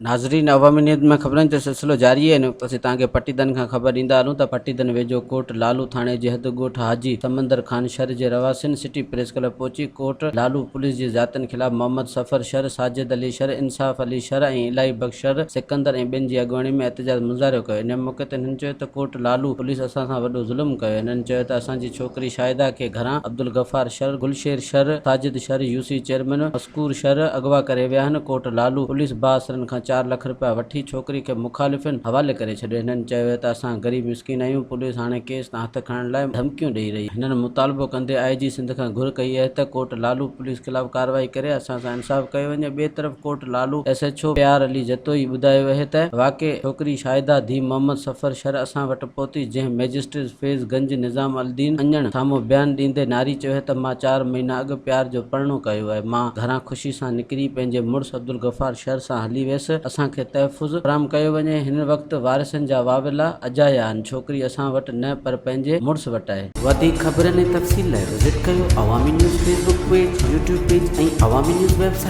ناظرين عوامي نيوز ۾ خبرن جو سلسلو جاري آهي هن وقت اسين توهان کي پٽيدن کان خبر ڏيندا هلون ته پٽيدن ويجهو ڪوٽ لالو ٿاڻي جي حد ڳوٺ حاجي سمندر خان شھر جي رهواسين سٽي پريس ڪلب پهچي ڪوٽ لالو پوليس جي زيادتين خلاف محمد صفر شھر، ساجد علي شھر، انصاف علي شھر ۽ الاهي بخش شھر، سڪندر ۽ ٻين جي اڳواڻي ۾ احتجاج مظاهرو ڪيو ان موقعي تي هنن چيو ته ڪوٽ لالو پوليس اسان سان وڏو ظلم ڪيو هنن چيو ته اسان جي ڇوڪري شاهده کي گهران عبدالغفار شھر، گلشير شھر، ساجد شھر، يوسي چيئرمين مذڪور شھر اغوا ڪري ويا آھن، ڪوٽ لالو پوليس بااثرن کان چار لک رپيا وٺي ڇوڪري کي مخالفين حوالي ڪري ڇڏيو، ھنن چيو ته اسان غريب مسڪين آھيون، پوليس ھاڻي ڪيس تان ھٿ کڻڻ لاء ڌمڪيون ڏئي رھي، ھنن مطالبو ڪندي آء جي سنڌ کان گھر ڪئي آھي ته ڪوٽ لالو پوليس خلاف ڪارروائي ڪري اسان سان انصاف ڪيو وڃي، ٻئي طرف Kot Lalo S H O Pyar Ali Jatoi ٻڌايو اهي ته واقعي ڇوڪري شاهده ڌيء محمد صفر شھر اسان وٽ پهتي جنهن مئجسٽريٽ فيض گنج نظام الدين اڃڻ سامهون بيان ڏيندي ناري چيو ته مان چار مهينا اڳ پيار جو پرڻو ڪيو آهي مان گهران خوشي سان نڪري پنهنجي مڙس عبدالغفار شر سان هلي ويس اسان کي تحفظ فراهم ڪيو وڃي هن وقت وارثن جا واويلا اجايا آهن ڇوڪري اسان وٽ نه پر پنهنجي مڙس وٽ آهي. وڌيڪ خبرن ۽ تفصيل لاء وزٽ ڪيو Awami news Facebook page, YouTube page ۽ Awami news website.